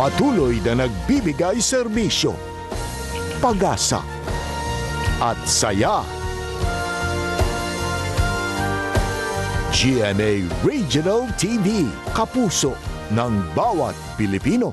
Patuloy na nagbibigay serbisyo, pag-asa at saya. GMA Regional TV, kapuso ng bawat Pilipino.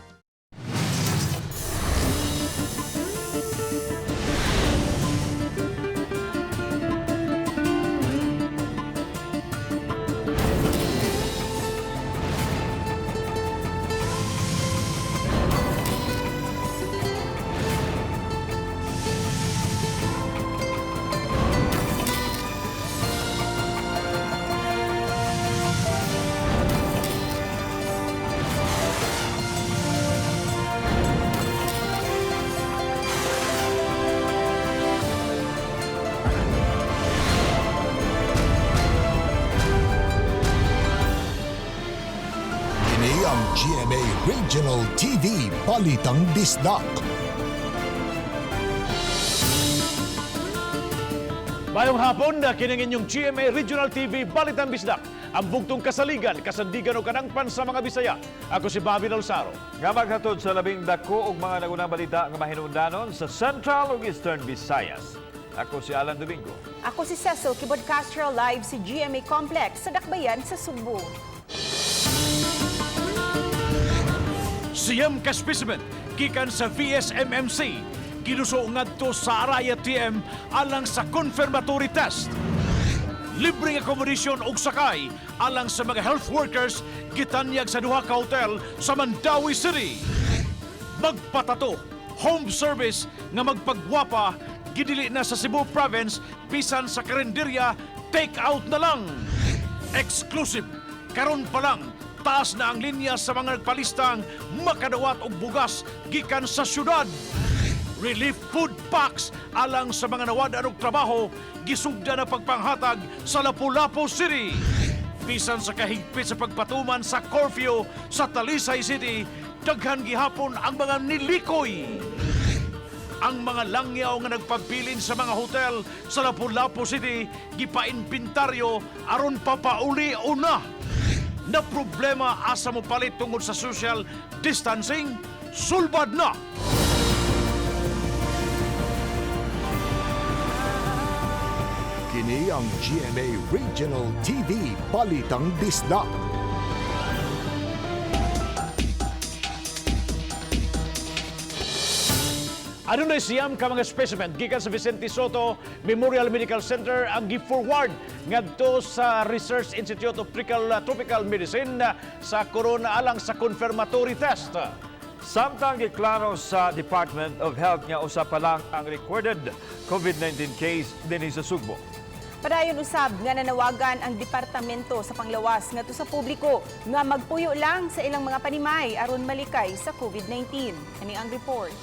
Kini ang GMA Regional TV Balitang Bisdak. Mayong hapon na kining inyong GMA Regional TV Balitang Bisdak. Ang bugtong kasaligan, kasandigan o kanangpan sa mga Bisaya. Ako si Bobby Nalsaro. Nga maghatod sa labing dako og mga nagunang balita nga mahinundanon sa Central ug Eastern Visayas. Ako si Alan Domingo. Ako si Cecil Kibod Castro, live sa GMA Complex sa Dakbayan sa Sugbo. Siyam ka specimen gikan sa VSMMC giluso ngadto sa Araya TM alang sa confirmatory test. Libreng accommodation ug sakay alang sa mga health workers gitanyag sa duha ka hotel sa Mandaue City. Magpatato, home service nga magpagwapa gidili na sa Cebu Province bisan sa karinderya, take out na lang. Exclusive, karon pa lang taas na ang linya sa mga nagpalistang makadawat og bugas gikan sa syudad. Relief food packs alang sa mga nawad-an og trabaho gisugda na pagpanghatag sa Lapu-Lapu City. Bisan sa kahigpit sa pagpatuman sa curfew sa Talisay City, daghan gihapon ang mga nilikoy. Ang mga langyaw nga nagpabilin sa mga hotel sa Lapu-Lapu City gipainventaryo aron papauli una. Na problema asa mo palit tungod sa social distancing, sulbad na! Kini ang GMA Regional TV Balitang Bisdak. Adunay 9 ka mga specimen gikan sa Vicente Soto Memorial Medical Center ang gi-forward ngadto sa Research Institute of Tropical Medicine sa Corona alang sa confirmatory test. Samtang giklaro sa Department of Health nga usa pa lang ang recorded COVID-19 case dinhi sa Sugbo. Padayon usab nga nanawagan ang departamento sa panglawas ngadto sa publiko nga magpuyo lang sa ilang mga panimay aron malikay sa COVID-19. Ani ang report.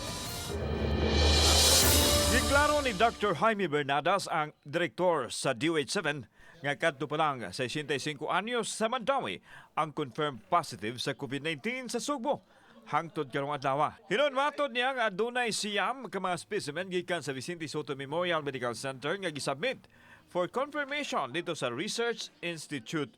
Giklaro ni Dr. Jaime Bernadas, ang direktor sa DOH-7, nga kadto pa lang sa 65 anyos sa Mandaue ang confirmed positive sa COVID-19 sa Sugbo hangtod karong adlaw. Hinon matod niya nga adunay 9 ka mga specimen gikan sa Vicente Soto Memorial Medical Center nga gisubmit for confirmation dito sa Research Institute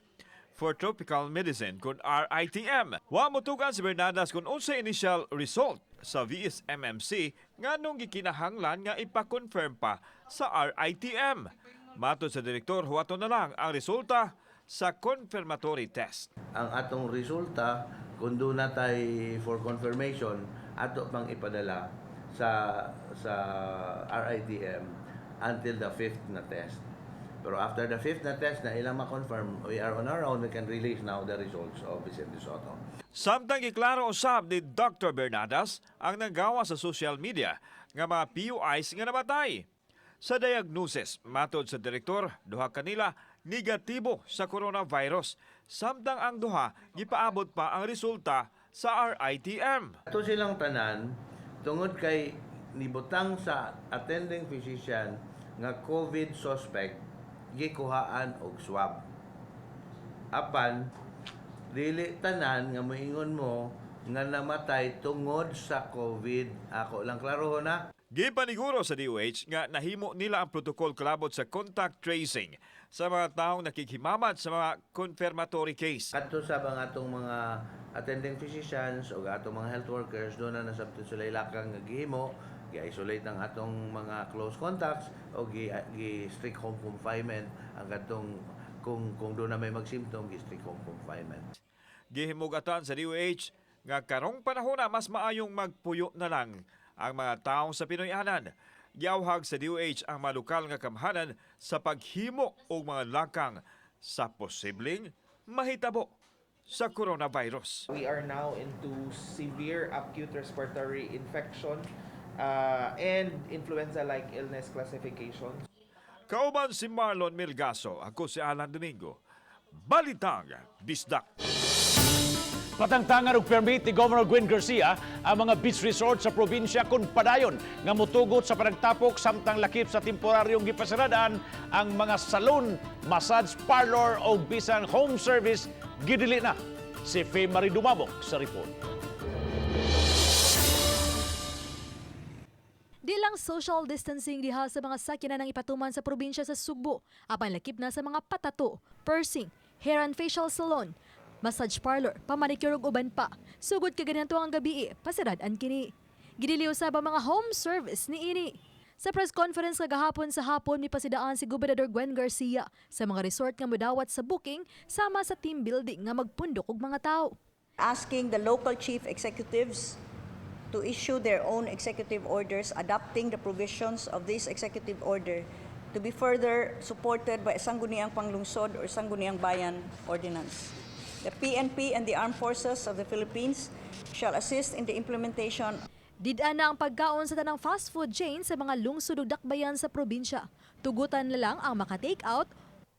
for Tropical Medicine kun RITM. Wa motugan si Bernadas kung unsay initial result sa VSMMC nganong gikinahanglan nga ipa-confirm pa sa RITM. Matod sa direktor, huwaton na lang ang resulta sa confirmatory test. Ang atong resulta, kung doon na tay for confirmation, ato pang ipadala sa RITM until the fifth na test. Pero after the fifth na test na ilang ma-confirm, we are on our own, we can release now the results of Vicente Soto. Samtang giklaro usab ni Dr. Bernadas ang nanggawa sa social media nga mga PUIs nga namatay. Sa diagnosis, matod sa direktor, duha kanila negatibo sa coronavirus. Samtang ang duha gipaabot pa ang resulta sa RITM. Ato silang tanan, tungod kay nibutang sa attending physician nga COVID suspect, gikuhaan og swab. Apan, dili tanan nga moingon mo nga namatay tungod sa COVID. Ako lang klaro na. Gipaniguro sa DOH nga nahimo nila ang protocol kalabot sa contact tracing sa mga taong nakikhimamat sa mga confirmatory case. Kadto sa mga atong mga attending physicians o atong mga health workers, doon na nasabto sila ilakang nga gihimo, gi-isolate ang atong mga close contacts o gi strict home confinement ang katong kung doon na may mag-symptom, gi strict home confinement. Gihimugatan sa DOH nga karong panahon na mas maayong magpuyo na lang ang mga taong sa Pinoy-anan. Giawhag sa DOH ang mga lokal nga kamhanan sa paghimo og mga lakang sa posibleng mahitabo sa coronavirus. We are now into severe acute respiratory infection and influenza-like illness classification. Kauban si Marlon Milgaso, ako si Alan Domingo. Balitang Bisdak. Patangtangan og permit ni Governor Gwen Garcia ang mga beach resort sa probinsya kung padayon nga motugot sa panagtapok samtang lakip sa temporaryong gipasaradan ang mga salon, massage parlor o bisan home service gidili na. Si Faye Marie Dumabok sa report. Di lang social distancing diha sa mga sakyanan ang ipatuman sa probinsya sa Sugbo, apan lakip na sa mga patato, piercing, hair and facial salon, massage parlor, pamanicure ug uban pa. Sugod kaganito ang gabi, pasarad-an kini. Gidili usab ang mga home service niini. Sa press conference kagahapon sa hapon, mipasidaan si Gobernador Gwen Garcia sa mga resort nga modawat sa booking sama sa team building nga magpundok og mga tao. Asking the local chief executives to issue their own executive orders adopting the provisions of this executive order to be further supported by Sangguniang Panglungsod or Sangguniang Bayan Ordinance. The PNP and the Armed Forces of the Philippines shall assist in the implementation. Did-an na ang pagkaon sa tanang fast food chain sa mga lungsod ug dakbayan sa probinsya. Tugutan na lang ang maka-take out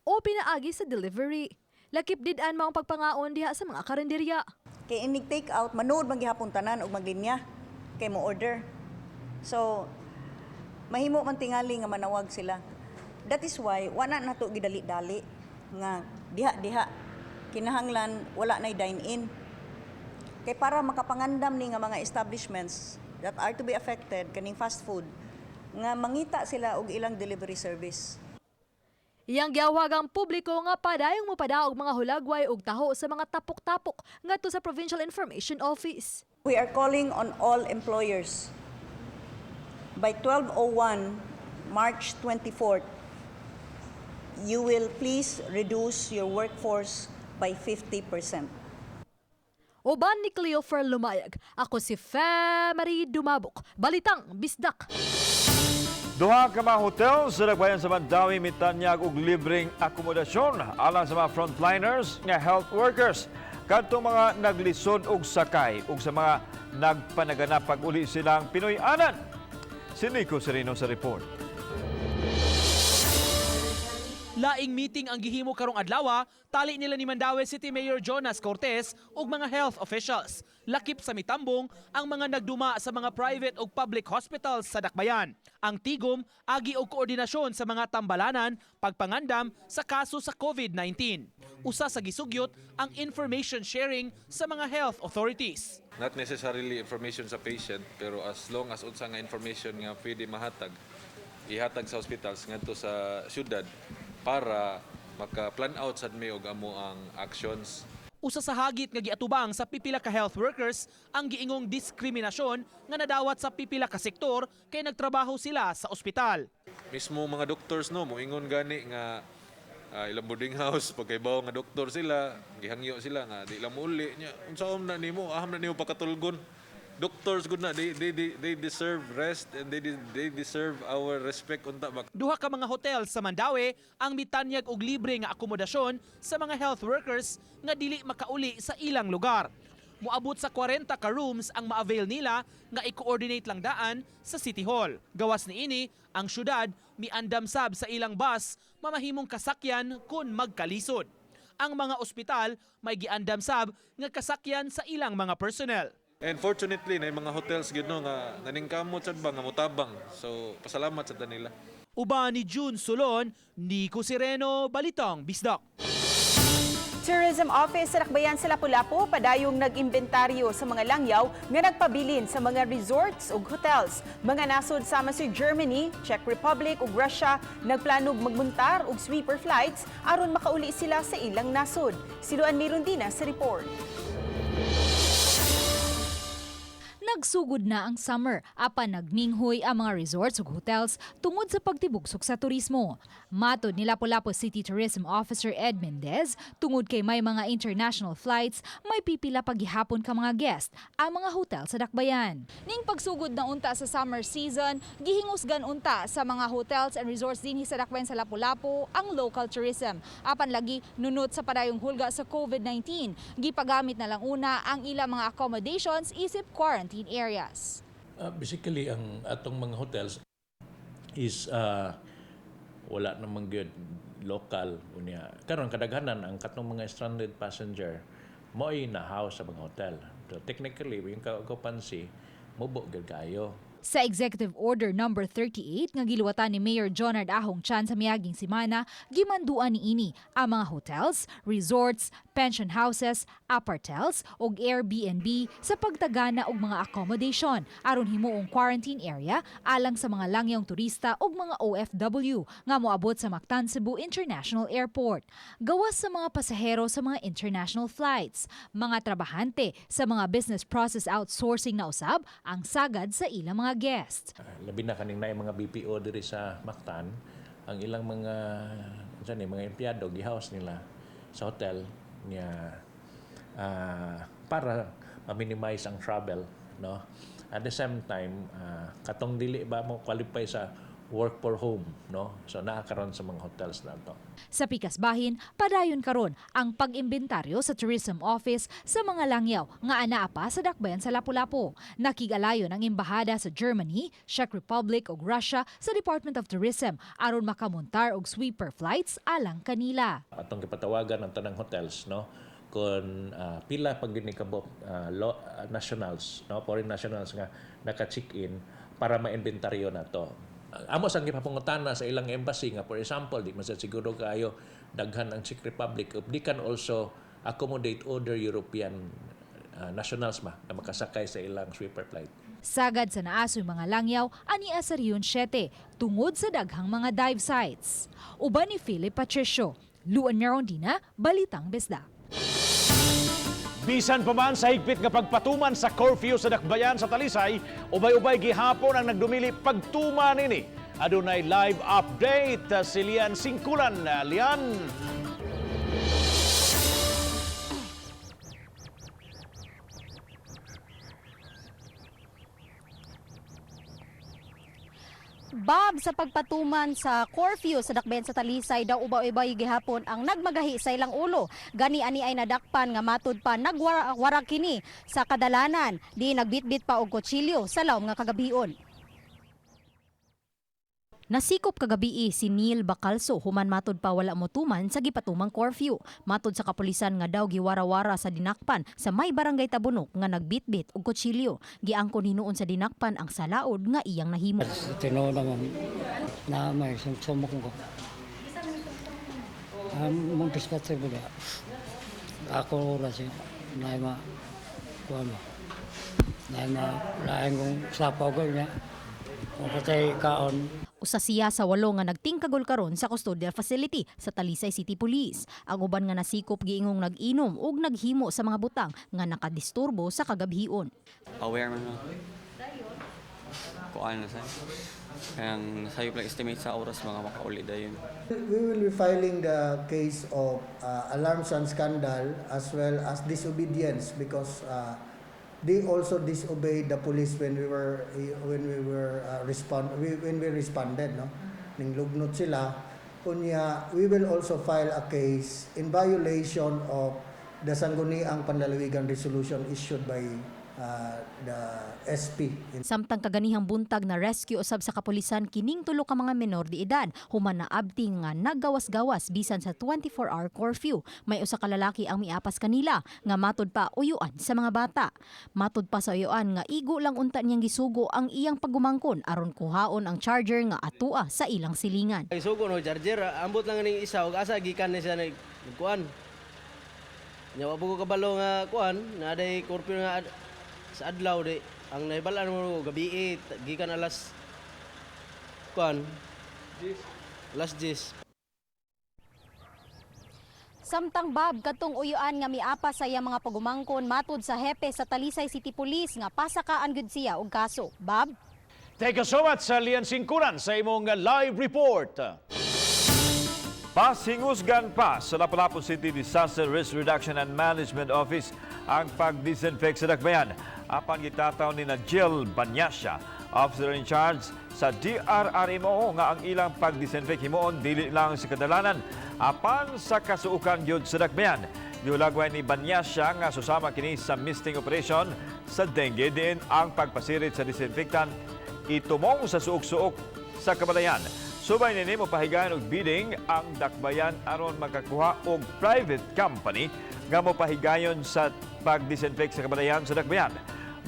o pinaagi sa delivery. Lakip did-an maong pagpangaon diha sa mga karinderya. Kay inig take out, manood man gihapon tanan og maglinya kay mo order. So mahimo man tingali nga manawag sila. That is why wala nato gidali-dali nga diha-diha, kinahanglan wala nay dine-in. Kay para makapangandam ni nga mga establishments that are to be affected kaning fast food nga mangita sila og ilang delivery service. Iyang giawhag ang publiko nga padayong mopadaog mga hulagway ug taho sa mga tapok-tapok ngadto sa Provincial Information Office. We are calling on all employers. By 12:01, March 24th, you will please reduce your workforce by 50%. Uban ni Cleofer Lumayag, ako si Marie Dumabok. Balitang Bisdak. Duha ka mga hotel sa dakbayan sa Mandaue mitanyag og libreng akomodasyon alang sa mga frontliners nga health workers kadtong mga naglisod og sakay ug sa mga nagpanaganap pag-uli silang Pinoy-anan. Si Nico Sereno sa report. Laing meeting ang gihimo karong adlaw, tali nila ni Mandaue City Mayor Jonas Cortez ug mga health officials. Lakip sa mitambong ang mga nagduma sa mga private ug public hospitals sa Dakbayan. Ang tigom agi og koordinasyon sa mga tambalanan pagpangandam sa kaso sa COVID-19. Usa sa gisugyot ang information sharing sa mga health authorities. Not necessarily information sa patient, pero as long as unsa nga information nga pwede mahatag, ihatag sa hospitals ngadto sa syudad para maka-plan out sad mi og amo ang actions. Usa sa hagit nga giatubang sa pipila ka health workers ang giingong diskriminasyon nga nadawat sa pipila ka sektor kay nagtrabaho sila sa ospital. Mismo mga doctors, no, moingon gani nga ilang boarding house, pagkaibaw nga doktor sila, gihangyo sila nga di lang muuli nya. Unsaon na nimo, aham na nimo pakatulgon? Doctors gud na, they deserve rest and they deserve our respect unta ba. Duha ka mga hotel sa Mandaue ang mitanyag og libre nga akomodasyon sa mga health workers nga dili makauli sa ilang lugar. Moabot sa 40 ka rooms ang ma-avail nila nga i-coordinate lang daan sa City Hall. Gawas niini, ang syudad miandam sab sa ilang bus mamahimong kasakyan kun magkalisod. Ang mga ospital may giandam sab nga kasakyan sa ilang mga personnel. And fortunately, na mga hotels gid, no, nga naningkamot sad ba nga motabang. So pasalamat sad ta nila. Uban ni June Solon, Nico Sereno, Balitang Bisdak. Tourism Office sa Dakbayan sa Lapu-Lapu padayong nag-imbentaryo sa mga langyaw nga nagpabilin sa mga resorts ug hotels. Mga nasod sama sa Germany, Czech Republic ug Russia nagplanog magmuntar og sweeper flights aron makauli sila sa ilang nasod. Siluan Mirundina sa report. Nagsugod na ang summer, apan nagminghoy ang mga resorts ug hotels tungod sa pagtibugsok sa turismo. Matod ni Lapu-Lapu City Tourism Officer Ed Mendez, tungod kay may mga international flights, may pipila paghihapon ka mga guest ang mga hotel sa Dakbayan. Ning pagsugod na unta sa summer season, gihingusgan unta sa mga hotels and resorts dinhi sa Dakbayan sa Lapu-Lapu ang local tourism. Apan lagi nunot sa padayong hulga sa COVID-19, gipagamit na lang una ang ilang mga accommodations isip quarantine areas. Basically, ang atong mga hotels is wala namang good local unya. Karon kadaghanan ang katong mga stranded passenger mo'y na-house sa mga hotel. So technically, yung occupancy mubo gyud kaayo. Sa Executive Order Number 38 nga giluwatan ni Mayor Jonard Ahong Chan sa miaging semana, gimanduan niini ang mga hotels, resorts, pension houses, apartels ug Airbnb sa pagtagana og mga accommodation aron himuong quarantine area alang sa mga langyong turista ug mga OFW nga moabot sa Mactan Cebu International Airport. Gawas sa mga pasahero sa mga international flights, mga trabahante sa mga business process outsourcing na usab ang sagad sa ilang mga guests. Labi na kaning naay mga BPO diri sa Mactan, ang ilang mga unsa ni mga empleyado gi-house nila sa hotel niya para ma-minimize ang travel, no? At the same time, katong dili ba mo qualify sa work for home, no? So naa karon sa mga hotels na to. Sa pikas bahin, padayon karon ang pag-imbentaryo sa Tourism Office sa mga langyaw nga anaa pa sa Dakbayan sa Lapu-Lapu. Nakig-alayon ang embahada sa Germany, Czech Republic ug Russia sa Department of Tourism aron makamontar og sweeper flights alang kanila. Atong gipatawagan ang tanang hotels, no, kung pila pag gini kabok nationals, no, foreign nationals nga naka-check-in para ma-inventaryo na to. Amo sang gipapangutana sa ilang embassy nga, for example, di man sad siguro kaayo daghan ang Czech Republic, if they can also accommodate other European nationals ma na makasakay sa ilang sweeper flight. Sagad sa naasoy mga langyaw ania sa Region 7 tungod sa daghang mga dive sites. Uban ni Philip Patricio, Luan Merondina, Balitang Bisdak. Bisan pa man sa higpit nga pagpatuman sa curfew sa Dakbayan sa Talisay, ubay-ubay gihapon ang nagdumili pagtuman nini. Adunay live update si Lian Singkulan. Lian. Bob, sa pagpatuman sa curfew sa Dakbayan sa Talisay daw ubay-ubay gihapon ang nagmagahi sa ilang ulo. Gani ani ay nadakpan nga matud pa nagwarag kini sa kadalanan, di nagbitbit pa og kutsilyo sa lawom nga kagabion. Nasikop kagabi si Neil Bacalso human matud pa wala motuman sa gipatumang curfew. Matud sa kapulisan nga daw giwarawara sa dinakpan sa may barangay Tabunok nga nagbitbit og kutsilyo. Giangkon hinuon sa dinakpan ang salaod nga iyang nahimo. Tinuod naman na may sumok ko. Mong dispatch ko. Ako oras na ma kuan mo. Na ma lain kong sapaw ko niya. Kung patay kaon. Usa siya sa 8 nga nagtingkagol karon sa custodial facility sa Talisay City Police. Ang uban nga nasikop giingong nag-inom ug naghimo sa mga butang nga nakadisturbo sa kagabhion. Aware man no. Kuan na sa. Kaya sayop lang estimate sa oras mga makauli dayon. We will be filing the case of alarms and scandal as well as disobedience because they also disobeyed the police when we responded, no, ning lugnot sila. Unya, we will also file a case in violation of the Sangguniang Panlalawigan resolution issued by the SP. Samtang kaganihang buntag na rescue usab sa kapulisan kining tulo ka mga menor de edad human naabti nga naggawas-gawas bisan sa 24-hour curfew. May usa ka lalaki ang miapas kanila nga matud pa uyuan sa mga bata. Matud pa sa uyuan nga igo lang unta niyang gisugo ang iyang paggumangkon aron kuhaon ang charger nga atua sa ilang silingan. Ay sugo no charger, ambot lang ning isa og asa gikan ni siya nagkuan. Nya wa ko kabalo nga kuan, na day curfew nga sa adlaw di ang nahibalan mo gabi gikan alas kuan alas 10. Samtang Bob, kadtong uyuan nga miapas sa iyang mga pagumangkon matud sa hepe sa Talisay City Police nga pasakaan gyud siya og kaso. Bob? Thank you so much sa Lian Singkuran sa imong live report. Pasingusgan pa sa Lapu-Lapu City Disaster Risk Reduction and Management Office ang pag-disinfect sa dakbayan. Apan gitataw ni na Jill Banyasya, officer in charge sa DRRMO, nga ang ilang pag-disinfect himuon dili lang sa kadalanan apan sa kasuukan gyud sa dakbayan. Giulagway ni Banyasya nga susama kini sa misting operation sa dengue diin ang pagpasirit sa disinfectant itumong sa suok-suok sa kabalayan. Subay nini, mopahigayon og bidding ang dakbayan aron makakuha og private company nga mopahigayon sa pagdisinfect sa kabalayan sa dakbayan.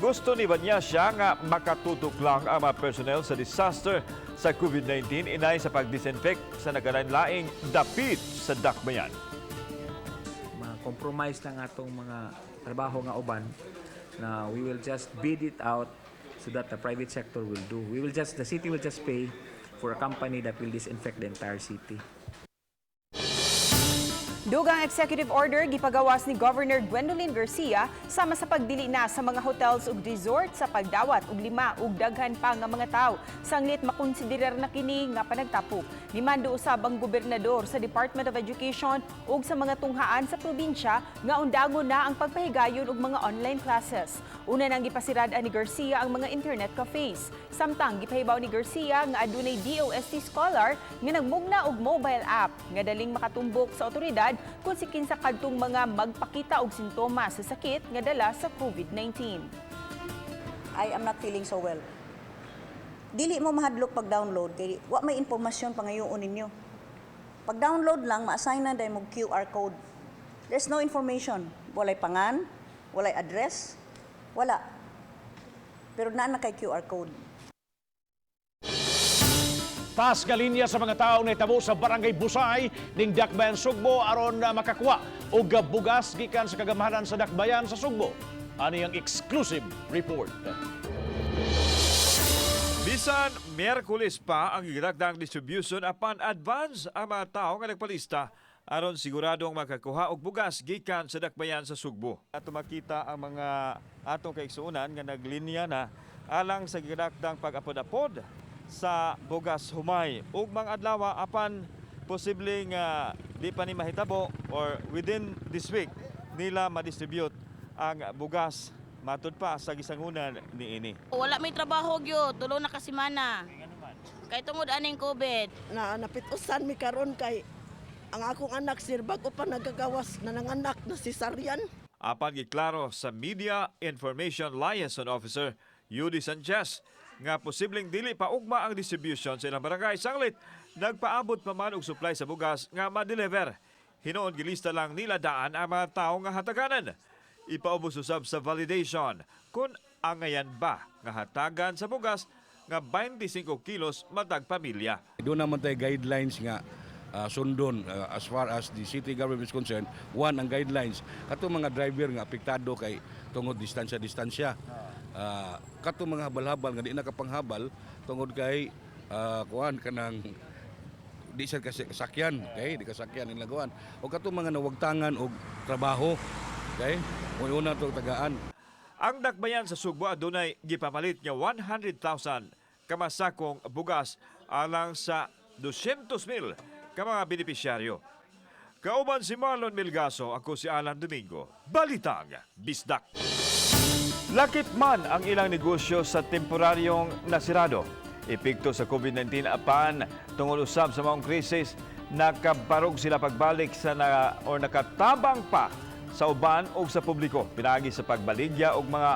Gusto ni Banyasya nga makatutok lang ang mga personnel sa disaster sa COVID-19 inay sa pagdisinfect sa nagkalain-laing dapit sa dakbayan. Ma-compromise lang atong mga trabaho nga uban na we will just bid it out so that the private sector will do. We will just the city will just pay for a company that will disinfect the entire city. Dugang executive order gipagawas ni Governor Gwendolyn Garcia sama sa pagdili na sa mga hotels ug resort sa pagdawat og lima ug daghan pa nga mga tawo. Sanglit makonsiderar na kini nga panagtapok. Nimando usab ang gobernador sa Department of Education ug sa mga tunghaan sa probinsya nga undangon na ang pagpahigayon og mga online classes. Una nang gipasirad-an ni Garcia ang mga internet cafes. Samtang gipahibaw ni Garcia nga adunay DOST scholar nga nagmugna og mobile app nga daling makatumbok sa otoridad kung si kinsa kadtong mga magpakita og sintomas sa sakit nga dala sa COVID-19. I am not feeling so well. Dili mo mahadlok pag-download kay wa may impormasyon pangayoon ninyo. Pag-download lang, ma-assign na dahil mo QR code. There's no information. Walay pangan, walay address, wala. Pero naa na kay QR code. Taas nga linya sa mga tao nahitabo sa Barangay Busay ning Dakbayan Sugbo aron na makakuha og bugas gikan sa kagamhanan sa Dakbayan sa Sugbo. Ani ang exclusive report. Bisan Miyerkules pa ang gidakdang distribution, apan advance ang mga tao nga nagpalista aron siguradong makakuha og bugas gikan sa dakbayan sa Sugbo. Ato makita ang mga atong kaigsuonan nga naglinya na alang sa gidakdang pag-apod-apod sa bugas humay ug mga adlaw, apan posible nga di pa ni mahitabo or within this week nila ma-distribute ang bugas, matud pa sa gisangunan niini. Wala may trabaho gyud, tulo na ka semana. Kay tungod aning COVID. Na napitusan mi karon kay ang akong anak, sir, bago pa nagagawas na nanganak na cesarean. Apan giklaro sa Media Information Liaison Officer Yudi Sanchez nga posibleng dili pa ugma ang distribution sa ilang barangay sanglit nagpaabot pa man og supply sa bugas nga ma-deliver. Hinuon gilista lang nila daan ang mga tao nga hataganan. Ipaubos usab sa validation kung angayan ba nga hatagan sa bugas nga 25 kilos matag pamilya. Duna man tay guidelines nga sundon as far as the city government is concerned. One, ang guidelines, kato mga driver nga apektado kay tungod distansya-distansya. Kato mga habal-habal nga di na kapanghabal tungod kay kuan kanang di siya kasi kasakyan, okay? Di kasakyan nila kuan. O kato mga nawagtangan og trabaho, okay? Una to tagaan. Ang dakbayan sa Sugbo adunay gipapalit nga 100,000 kamasakong bugas alang sa 200,000 ka mga benepisyaryo. Kauban si Marlon Milgaso, ako si Alan Domingo. Balitang Bisdak. Lakip man ang ilang negosyo sa temporaryong nasirado. Epekto sa COVID-19 apan tungod usab sa maong krisis, nakabarog sila pagbalik sa na, or nakatabang pa sa uban o sa publiko pinaagi sa pagbaligya og mga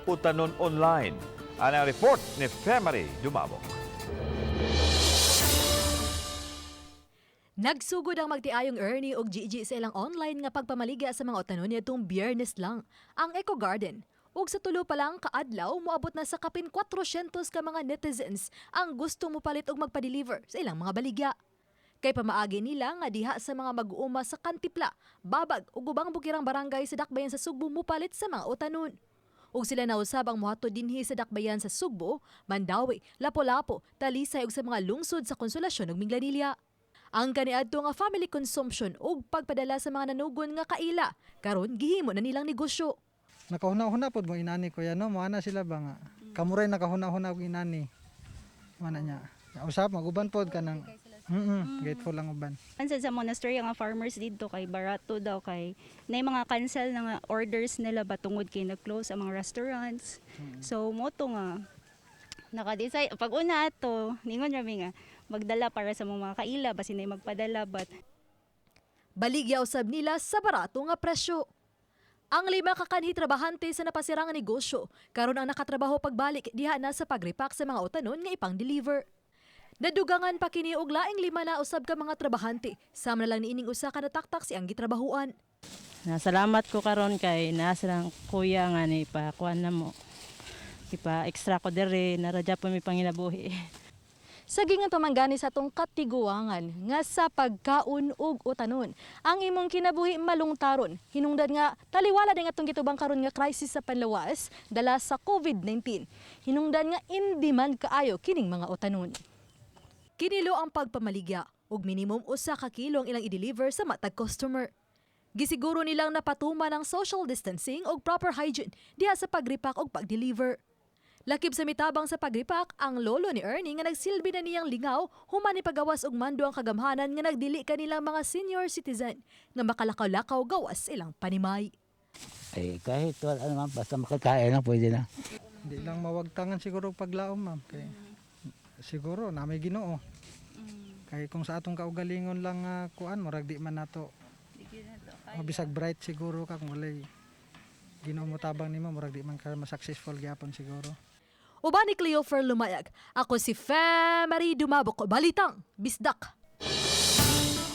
utanon online. Ang report ni Femary Dumabo. Nagsugod ang magtiayong Ernie og Gigi sa ilang online nga pagpamaligya sa mga utanon niadtong Biyernes lang, ang Eco Garden. Ug sa tulo pa lang kaadlaw, moabot na sa kapin 400 ka mga netizens ang gusto mopalit og magpa-deliver sa ilang mga baligya. Kay pamaagi nila nga diha sa mga mag-uuma sa Kantipla, Babag ug ubang bukirang barangay sa dakbayan sa Sugbo mupalit sa mga utanon. Ug sila nausab ang mohatod dinhi sa dakbayan sa Sugbo, Mandaue, Lapu-Lapu, Talisay ug sa mga lungsod sa Konsolasyon ug Minglanilla. Ang kaniadto nga family consumption ug pagpadala sa mga nanugon nga kaila, karon gihimo na nilang negosyo. Nakahuna-huna pod mo inani kuya, no, moana sila ba nga. Kamuray nakahuna-huna og inani. Mana niya. Usap maguban pod kanang grateful lang uban. Ansa sa monastery nga farmers didto kay barato daw kay na mga cancel na nga orders nila ba tungod kay nag-close ang mga restaurants. So mo to nga naka-decide pag una ato ningon rami nga magdala para sa mga kaila basin na magpadala but baligya usab nila sa barato nga presyo. Ang 5 ka kanhi trabahante sa napasirang negosyo karon ang nakatrabaho pagbalik diha na sa pagrepack sa mga utanon nga ipang-deliver. Nadugangan pa kini og laing 5 na usab ka mga trabahante, sama na lang niining usa ka nataktak siyang gitrabahuan. Salamat ko karon kay naa silang kuya nga ni ipakuan na mo. Ipa extra ko diri naradya pa mi panginabuhi. Saging ang pamanggani sa atong katiguangan nga sa pagkaon ug utanon. Ang imong kinabuhi malungtaron. Hinungdan nga taliwala din atong gitubang karon nga crisis sa panlawas dala sa COVID-19. Hinungdan nga in demand kaayo kining mga utanon. Kinilo ang pagpamaligya ug minimum 1 ka kilo ang ilang i-deliver sa matag customer. Gisiguro nilang napatuman ang social distancing ug proper hygiene diha sa pagrepack ug pag-deliver. Lakib sa mitabang sa pagripak, ang lolo ni Ernie nga nagsilbi na niyang lingaw, human ipagawas og mando ang kagamhanan nga nagdili kanilang mga senior citizen nga makalakaw-lakaw gawas ilang panimay. Eh, kahit wala naman, basta makakain lang, pwede na. Hindi lang mawagtangan siguro paglaom, ma'am. Kay siguro na may Ginoo. Kay kung sa atong kaugalingon lang kuan, murag di man nato. Mabisag bright siguro ka kung walay Ginoo mo tabang nimo, murag di man ka ma-successful gyapon siguro. Uban ni Cleofer Lumayag, ako si Fe Marie Dumabok, Balitang Bisdak.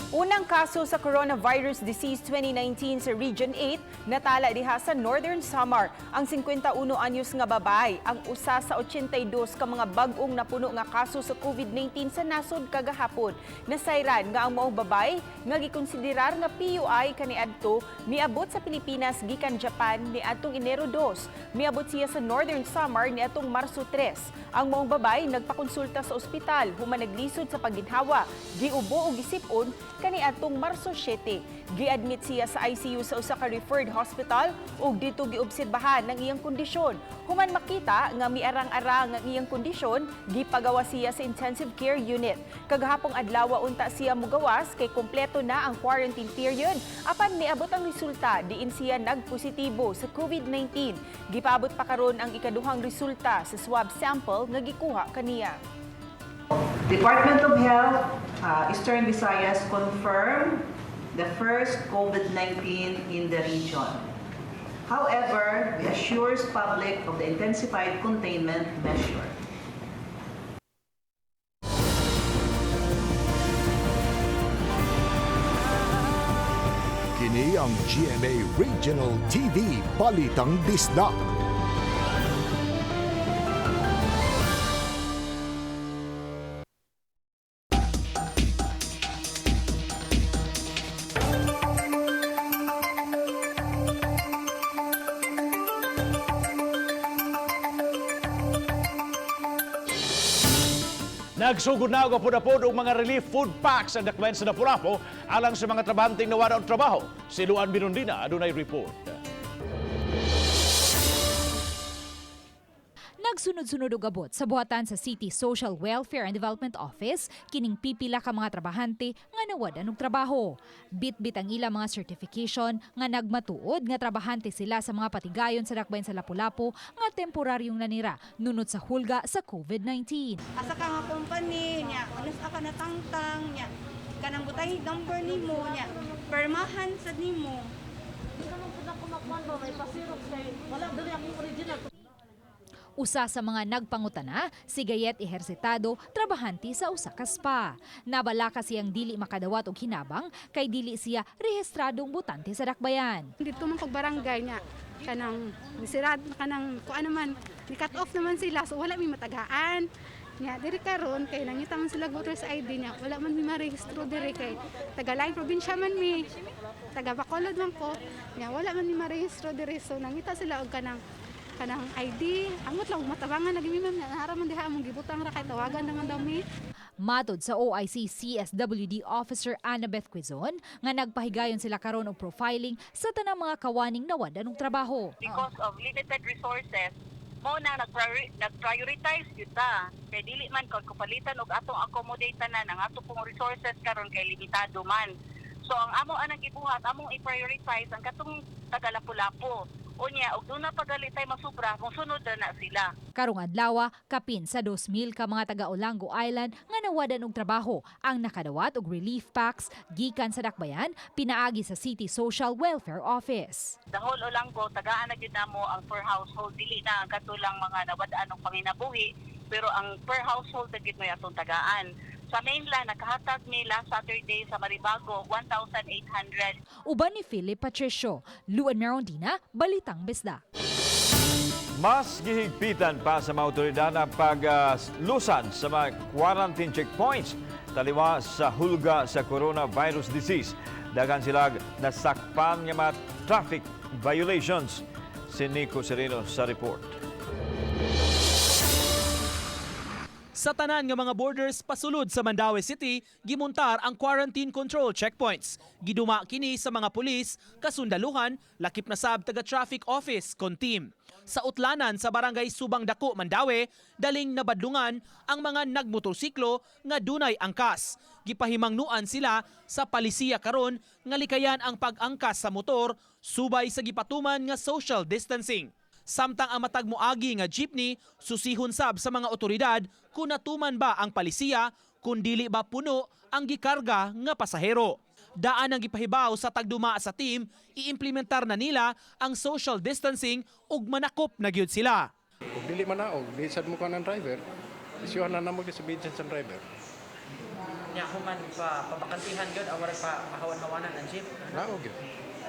Unang kaso sa coronavirus disease 2019 sa Region 8 natala diha sa Northern Samar. Ang 51 anyos nga babae ang usa sa 82 ka mga bag-ong napuno nga kaso sa COVID-19 sa nasod kagahapon. Nasayran nga ang maong babae nga gikonsiderar nga PUI kaniadto miabot sa Pilipinas gikan Japan niadtong Enero 2. Miabot siya sa Northern Samar niadtong Marso 3. Ang maong babae nagpakonsulta sa ospital human naglisod sa pagginhawa, giubo og gisip-on kaniadtong Marso 7. Giadmit siya sa ICU sa usa ka referred hospital ug dito giobserbahan ang iyang kondisyon. Human makita nga miarang-arang ang iyang kondisyon, gipagawa siya sa intensive care unit. Kagahapong adlaw unta siya mugawas kay kompleto na ang quarantine period apan miabot ang resulta diin siya nagpositibo sa COVID-19. Gipaabot pa karon ang ikaduhang resulta sa swab sample nga gikuha kaniya. Department of Health, Eastern Visayas confirmed the first COVID-19 in the region. However, we assures public of the intensified containment measure. Kini ang GMA Regional TV Balitang Bisdak. Nagsugod na og apod-apod og mga relief food packs ang dakbayan sa Lapu-Lapu alang sa mga trabahanteng nawala og trabaho. Si Luan Mirondina adunay report. Nagsunod-sunod og abot sa buhatan sa City Social Welfare and Development Office kining pipila ka mga trabahante nga nawad-an og trabaho. Bitbit ang ilang mga certification nga nagmatuod nga trabahante sila sa mga patigayon sa dakbayan sa Lapu-Lapu nga temporaryong nanira nunot sa hulga sa COVID-19. Asa ka nga company niya, ano sa ka natangtang niya, kanang butang number nimo niya, permahan sa nimo. Usa sa mga nagpangutana, si Gayet Ejercitado, trabahante sa usa ka spa. Nabalaka siyang dili makadawat og hinabang kay dili siya rehistradong botante sa dakbayan. Dito man kog barangay niya, kanang nisirad kanang kuan naman, ni cut off naman sila so wala may matagaan. Nya diri karon kay nangita man sila voters ID niya, wala man mi marehistro diri kay taga laing probinsya man mi. Taga Bacolod man ko. Nya wala man mi marehistro diri, so nangita sila og kanang ID. Amot lang og matabangan lagi mi, ma'am, naa ra man diha among gibutang ra kay tawagan naman daw mi. Matod sa OIC CSWD Officer Annabeth Quizon, nga nagpahigayon sila karon og profiling sa tanang mga kawaning nawad-an og trabaho. Because of limited resources, mo na nag-prioritize gyud ta kay dili man kag kapalitan og atong accommodate tanan. Ang ato pong resources karon kay limitado man, so ang amo anang gibuhat, among i-prioritize ang katong taga Lapu-Lapu. Unya og duna pa gali tay masubra, mosunod na na sila. Karong adlaw, kapin sa 2,000 ka mga taga Olango Island nga nawadan og trabaho ang nakadawat og relief packs gikan sa Dakbayan pinaagi sa City Social Welfare Office. The whole Olango tagaan na gyud namo ang per household, dili na ang katulang mga nawad-an og panginabuhi, pero ang per household na gyud may atong tagaan. Sa mainland, nakahatag ni last Saturday sa Maribago 1,800. Uban ni Philip Patricio, Luan Merondina, Balitang Bisdak. Mas gihigpitan pa sa mga otoridad ang paglusan sa mga quarantine checkpoints taliwa sa hulga sa coronavirus disease. Daghan sila nasakpan nga mga traffic violations. Si Nico Sereno sa report. Sa tanan nga mga borders pasulod sa Mandaue City, gimuntar ang quarantine control checkpoints. Giduma kini sa mga pulis, kasundaluhan, lakip na sab taga traffic office kon team. Sa utlanan sa barangay Subang Dako, Mandaue, daling nabadlungan ang mga nagmotorsiklo nga dunay angkas. Gipahimangnuan sila sa palisiya karon nga likayan ang pag-angkas sa motor subay sa gipatuman nga social distancing. Samtang ang matag moagi nga jeepney, susihon sab sa mga otoridad kung natuman ba ang palisiya, kung dili ba puno ang gikarga nga pasahero. Daan ang gipahibaw sa tagduma sa team, iimplementar na nila ang social distancing ug manakop na gyud sila. Kung dili manaog, di sad mo ka ng driver, isyuhan na namo disobedience ang driver. Nya human pa pabakantihan gyud awara pa pahawan-hawanan ang jeep. Naog gyud.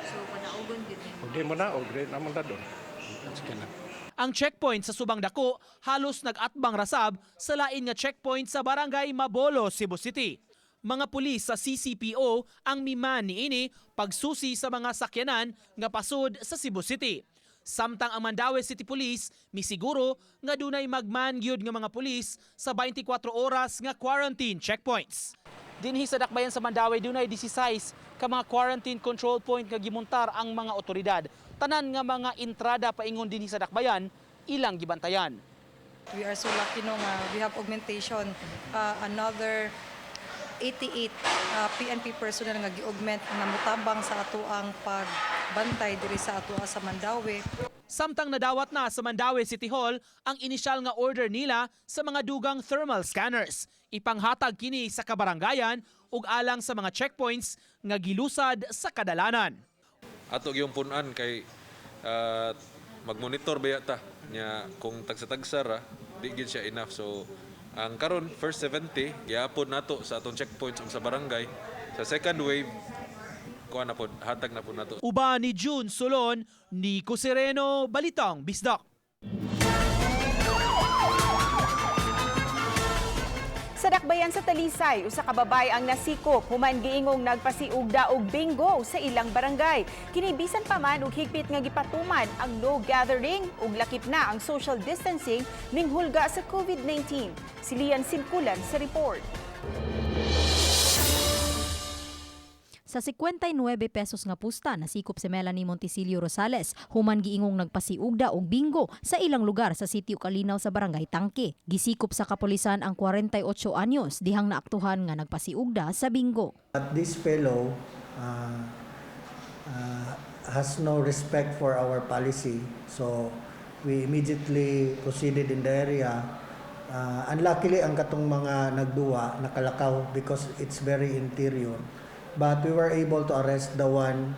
So panaugon gyud. Kung di mo naog, di namang dadon. Sige na. Ang checkpoint sa Subang Dako halos nag-atbang rasab sa lain nga checkpoint sa Barangay Mabolo, Cebu City. Mga pulis sa CCPO ang miman niini pagsusi sa mga sakyanan nga pasod sa Cebu City. Samtang ang Mandaue City Police misiguro nga dunay magman gyud nga mga pulis sa 24 oras nga quarantine checkpoints. Dinhi sa Dakbayan sa Mandaue dunay 16 ka mga quarantine control point nga gimuntar ang mga otoridad. Tanan nga mga entrada paingon dinhi sa Dakbayan ilang gibantayan. We are so lucky no nga we have augmentation, another 88 PNP personnel nga gi-augment nga mutabang sa atoang pagbantay diri sa atoa sa Mandaue. Samtang nadawat na sa Mandaue City Hall ang inisyal nga order nila sa mga dugang thermal scanners. Ipanghatag kini sa kabarangayan ug alang sa mga checkpoints nga gilusad sa kadalanan. Ato gyung punan kay magmonitor ba ta nya kung tagsa-tagsa ra di gyud siya enough, so ang karon first 70 gihapon nato sa atong checkpoints ug sa barangay. Sa second wave, kuha na pod, hatag na pod nato. Uban ni June Solon, Nico Sereno, Balitang Bisdak. Sa Dakbayan sa Talisay, usa ka babae ang nasikop human giingong nagpasiugda og bingo sa ilang barangay. Kini bisan pa man og higpit nga gipatuman ang no gathering ug lakip na ang social distancing ning hulga sa COVID-19. Si Lian Simkulan sa report. Sa 59 pesos nga pusta, nasikop si Melanie Montesilio Rosales human giingong nagpasiugda og bingo sa ilang lugar sa sitio Kalinaw sa Barangay Tangke. Gisikop sa kapulisan ang 48 anyos dihang naaktuhan nga nagpasiugda sa bingo. But this fellow has no respect for our policy. So we immediately proceeded in the area. Unluckily, ang katong mga nagduwa nakalakaw because it's very interior. But we were able to arrest the one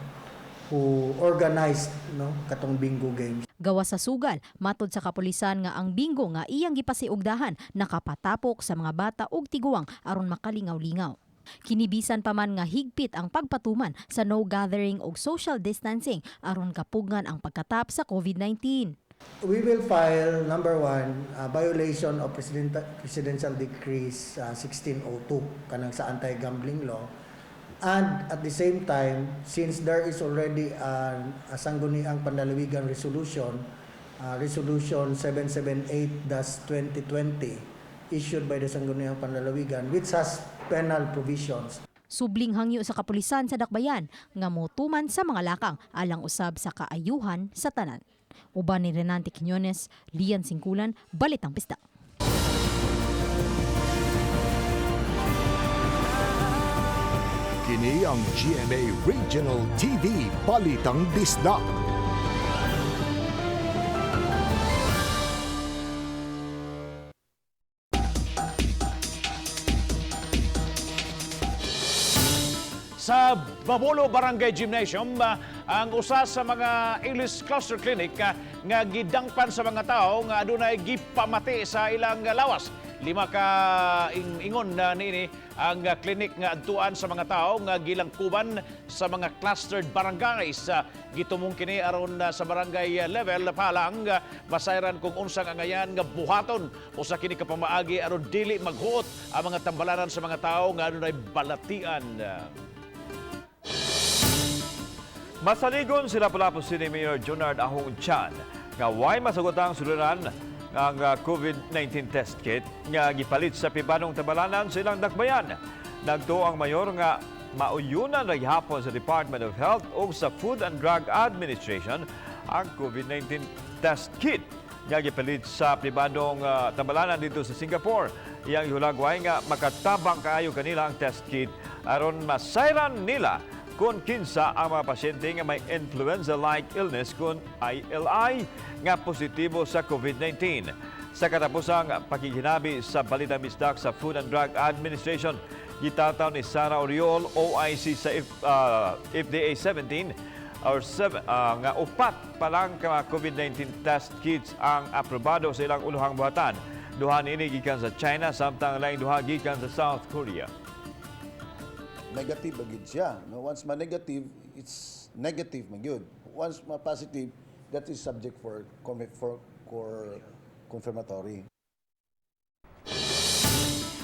who organized, no, katong bingo games. Gawas sa sugal, matod sa kapulisan nga ang bingo nga iyang gipasiugdahan nakapatapok sa mga bata ug tiguang aron makalingaw-lingaw. Kinibisan pa man nga higpit ang pagpatuman sa no gathering ug social distancing aron kapugngan ang pagkatap sa COVID-19. We will file, number one, violation of Presidential Decrees 1602, kanang sa anti-gambling law. And at the same time, since there is already a Sangguniang Panlalawigan Resolution, Resolution 778-2020, issued by the Sangguniang Panlalawigan, which has penal provisions. Subling hangyo sa kapulisan sa Dakbayan nga motuman sa mga lakang alang usab sa kaayuhan sa tanan. Uban ni Renante Quiñones, Lian Singkulan, Balitang Bisdak. Kini ang GMA Regional TV Balitang Bisdak. Sa Mabolo Barangay Gymnasium, ang usa sa mga English Cluster Clinic nga gidangpan sa mga tao nga adunay gipamati sa ilang lawas. 5 ka ingon na niini ang clinic nga adtuan sa mga tao nga gilangkuban sa mga clustered barangays. Gitumong kini aron sa barangay level pa lang masayran kung unsang angayan nga buhaton usa kini ka pamaagi aron dili maghuot ang mga tambalanan sa mga tao nga adunay balatian. Masaligon sila Lapu-Lapu City Mayor Junard Ahong Chan nga way masugotang suluran ang COVID-19 test kit nga gipalit sa pibanong tabalanan sa ilang dakbayan. Nagtuo ang mayor nga mauyunan ra gihapon sa Department of Health ug sa Food and Drug Administration ang COVID-19 test kit nga gipalit sa pribadong tabalanan dito sa Singapore. Iyang gihulagway nga makatabang kaayo kanila ang test kit aron masayran nila kung kinsa ang mga pasyente nga may influenza-like illness kun ILI nga positibo sa COVID-19. Sa katapusang pakikinabi sa Balitang Bisdak sa Food and Drug Administration, gitataw ni Sara Oriol, OIC sa FDA 17 or 7, nga 4 pa lang ka COVID-19 test kits ang aprobado sa ilang uluhang buhatan. Duha niini gikan sa China, samtang laing duha gikan sa South Korea. Negative agad siya. No? Once ma-negative, it's negative man gyud. Once ma-positive, that is subject for confirmatory.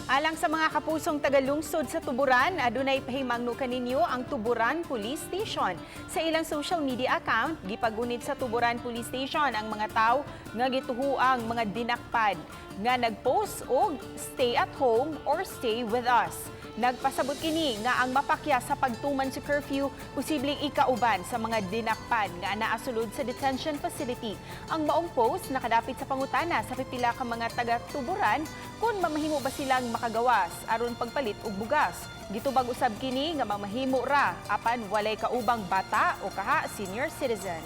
Alang sa mga kapusong tagalungsod sa Tuburan, adunay pahimangno kaninyo ang Tuburan Police Station. Sa ilang social media account, gipagunit sa Tuburan Police Station ang mga tawo nga gituhuang mga dinakpad nga nagpost og stay at home or stay with us. Nagpasabot kini nga ang mapakya sa pagtuman sa curfew posibleng ikauban sa mga dinakpan nga naasulod sa detention facility. Ang maong post nakadapit sa pangutana sa pipila ka mga taga-Tuburan kung mamahimo ba silang makagawas aron pagpalit og bugas. Gitubag usab kini nga mamahimo ra apan walay kaubang bata o kaha senior citizen.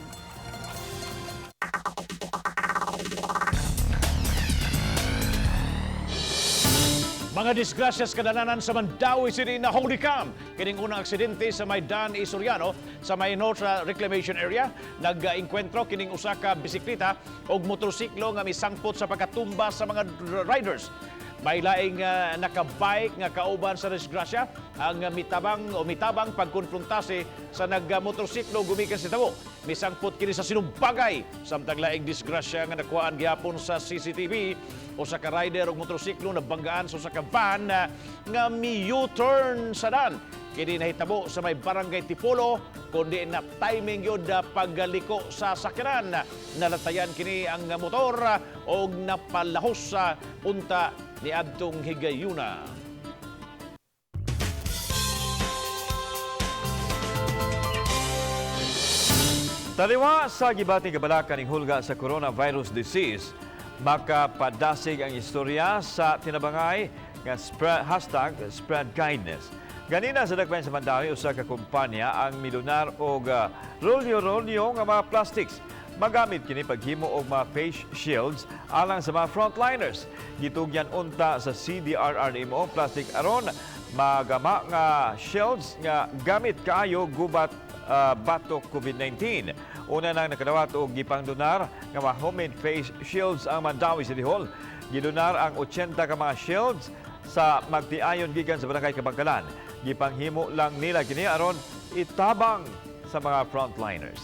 Mga disgrasyas kadalanan sa Mandaue City na holy cam. Kining unang aksidente sa Maidan E. Soriano sa may North Reclamation Area. Nag-engkwentro kining usa ka bisikleta og motorsiklo nga misangpot sa pagkatumba sa mga riders. May laing nakabike nga kauban sa disgrasya ang mitabang o mitabang pagkonfrontase sa nagmotorsiklo gumikan sa tabo. Misangpot kini sa sinumbagay samtang laing disgrasya nga nakuhaan gihapon sa CCTV usa ka rider og motorsiklo nabanggaan sa usa ka van nga mi-U-turn sa dan. Kini nahitabo sa may barangay Tipolo kundi na timing yun pagliko sa sakyanan. Nalatayan kini ang motor og napalahos sa unta ni adtong higayuna. Taliwa sa gibating kabalaka ning hulga sa coronavirus disease, makapadasig ang istorya sa tinabangay nga hashtag spread kindness. Ganina sa dakbayan sa Mandaue, usa ka kumpanya ang milunar og rolyo-rolyo nga mga plastics. Magamit kini paghimo og mga face shields alang sa mga frontliners. Gitugyan unta sa CDRRMO plastic aron magama nga shields nga gamit kaayo gubat batok COVID-19. Una nang nakadawat og gipangdonar nga mga homemade face shields ang Mandaue City Hall. Gidonar ang 80 ka mga shields sa magtiayon gikan sa barangay Kabangkalan. Gipanghimo lang nila kini aron itabang sa mga frontliners.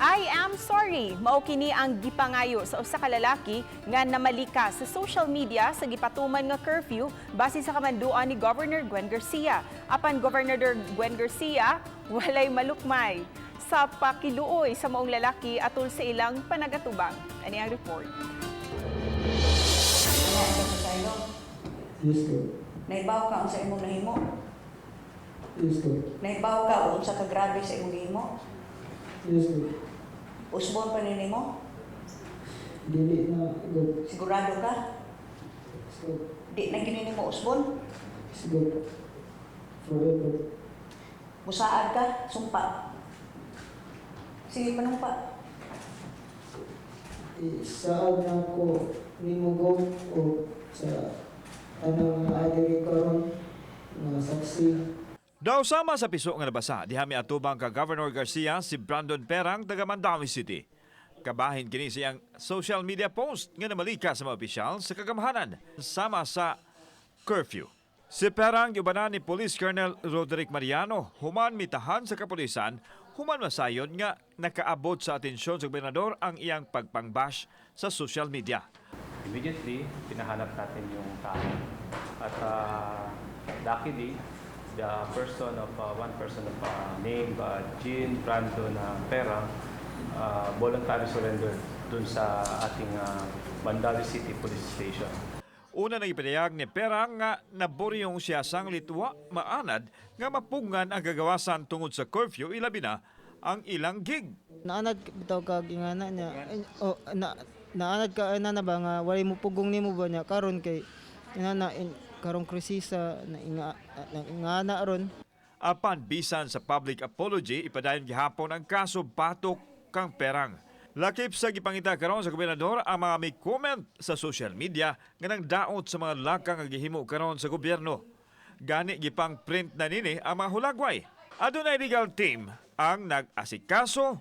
I am Sorry, mao kini ang gipangayo sa usa ka lalaki nga namalika sa social media sa gipatuman nga curfew base sa kamanduan ni Governor Gwen Garcia. Apan Governor Gwen Garcia walay malukmay sa pakiluoy sa maong lalaki atol sa ilang panagatubang. Ani ang report. Yes, ko. Naibaw ka unsa imong nahimo? Yes, ko. Naibaw ka unsa ka grabe sa imong gihimo? Yes, ko. Usbon pa ni nimo? Dili na, go. Sigurado ka? Yes, ko. Di na gini nimo usbon? Yes, go. Forever. Musaad ka? Sumpa. Sige, panumpa. Isaad na ko nimo go o sa anang adiri karon nga saksi. Daw sama sa piso nga nabasa, diha miatubang ka Governor Garcia si Brandon Perang taga Mandaue City. Kabahin kini siyang social media post nga namalika sa mga opisyal sa kagamhanan sama sa curfew. Si Perang giubanan ni Police Colonel Roderick Mariano human mitahan sa kapulisan human masayon nga nakaabot sa atensyon sa gobernador ang iyang pagpangbash sa social media. Immediately, pinahanap natin yung tao. At luckily, the person of one person of name Jean Brandon Perang voluntary surrender dun sa ating Mandaue City Police Station. Una na ipanayag ni Perang nga naburyong siya sang litwa maanad nga mapungan ang gagawasan tungod sa curfew, ilabi na ang ilang gig. Naanad bitaw kag ingana niya. O na naanad ka ana na ba nga walay mo pugong nimo ba niya karon kay inana in, karong krisisa na inga na ingana ron. Apan bisan sa public apology, ipadayon gihapon ang kaso batok kang Perang. Lakip sa gipangita karon sa gobernador ang mga may comment sa social media nga nang daot sa mga lakang nga gihimo karon sa gobyerno. Gani gipang print na nini ang mga hulagway. Adunay legal team ang nag-asikaso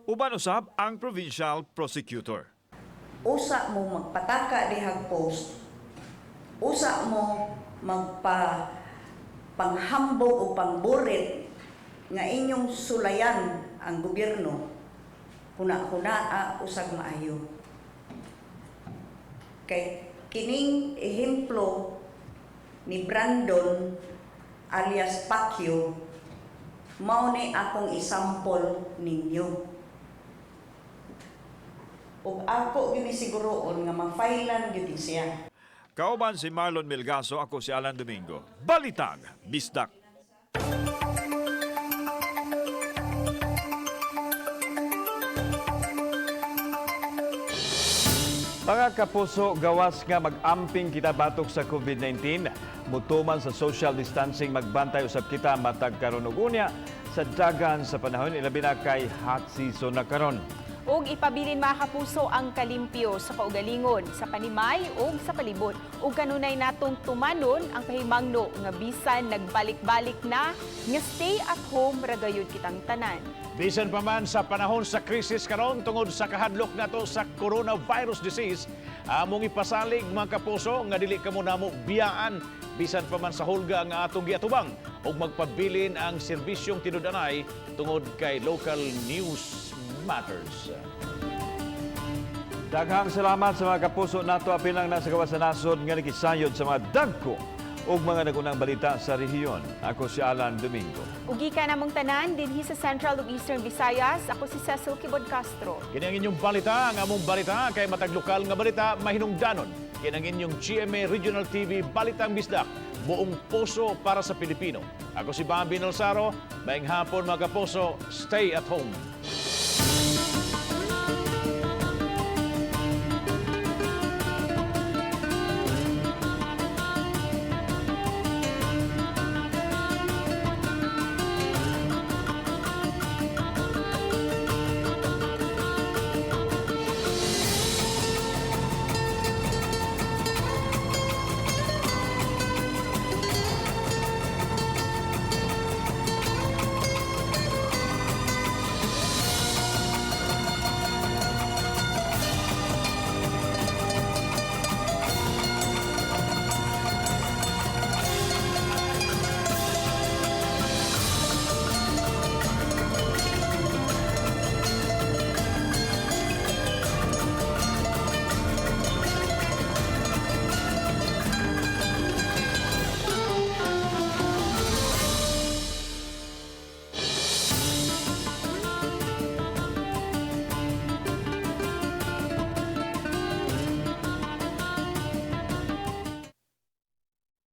uban usab ang provincial prosecutor. Usa mo magpataka dihag post. Usa mo magpa panghambog o pangburit nga inyong sulayan ang gobyerno. Huna-hunaa usag maayo. Kay kining ehemplo ni Brandon alias Pacquiao, mao ni akong isampol ninyo. Ug ako gyud siguroon nga ma-filean gyud siya. Kauban si Marlon Melgaso, ako si Alan Domingo. Balitang Bisdak. Mga kapuso, gawas nga mag-amping kita batok sa COVID-19. Mutuman sa social distancing, magbantay usab kita matag karon ug unya sa dagan sa panahon, ilabi na kay hot season na karon. Ug ipabilin mga kapuso ang kalimpyo sa kaugalingon, sa panimay ug sa palibot. Ug kanunay natong tumanon ang pahimangno nga bisan nagbalik-balik na nga stay at home ra gayud kitang tanan. Bisan pa man sa panahon sa krisis karon tungod sa kahadlok nato sa coronavirus disease, among ipasalig mga kapuso nga dili kamo namo biyaan bisan pa man sa hulga nga atong giatubang ug magpabilin ang serbisyong tinud-anay tungod kay local news matters. Daghang salamat sa mga kapuso nato apil lang nasa gawas sa nasod nga nakisayod sa mga dagko ug mga nagunang balita sa rehiyon. Ako si Alan Domingo. Ugi ka namong tanan dinhi sa Central ug Eastern Visayas. Ako si Cecil Kibod Castro. Kini ang inyong balita, ang among balita kay matag lokal nga balita mahinungdanon. Kini ang inyong GMA Regional TV Balitang Bisdak, buong puso para sa Pilipino. Ako si Bambi Nalsaro. Maayong hapon mga kapuso, stay at home.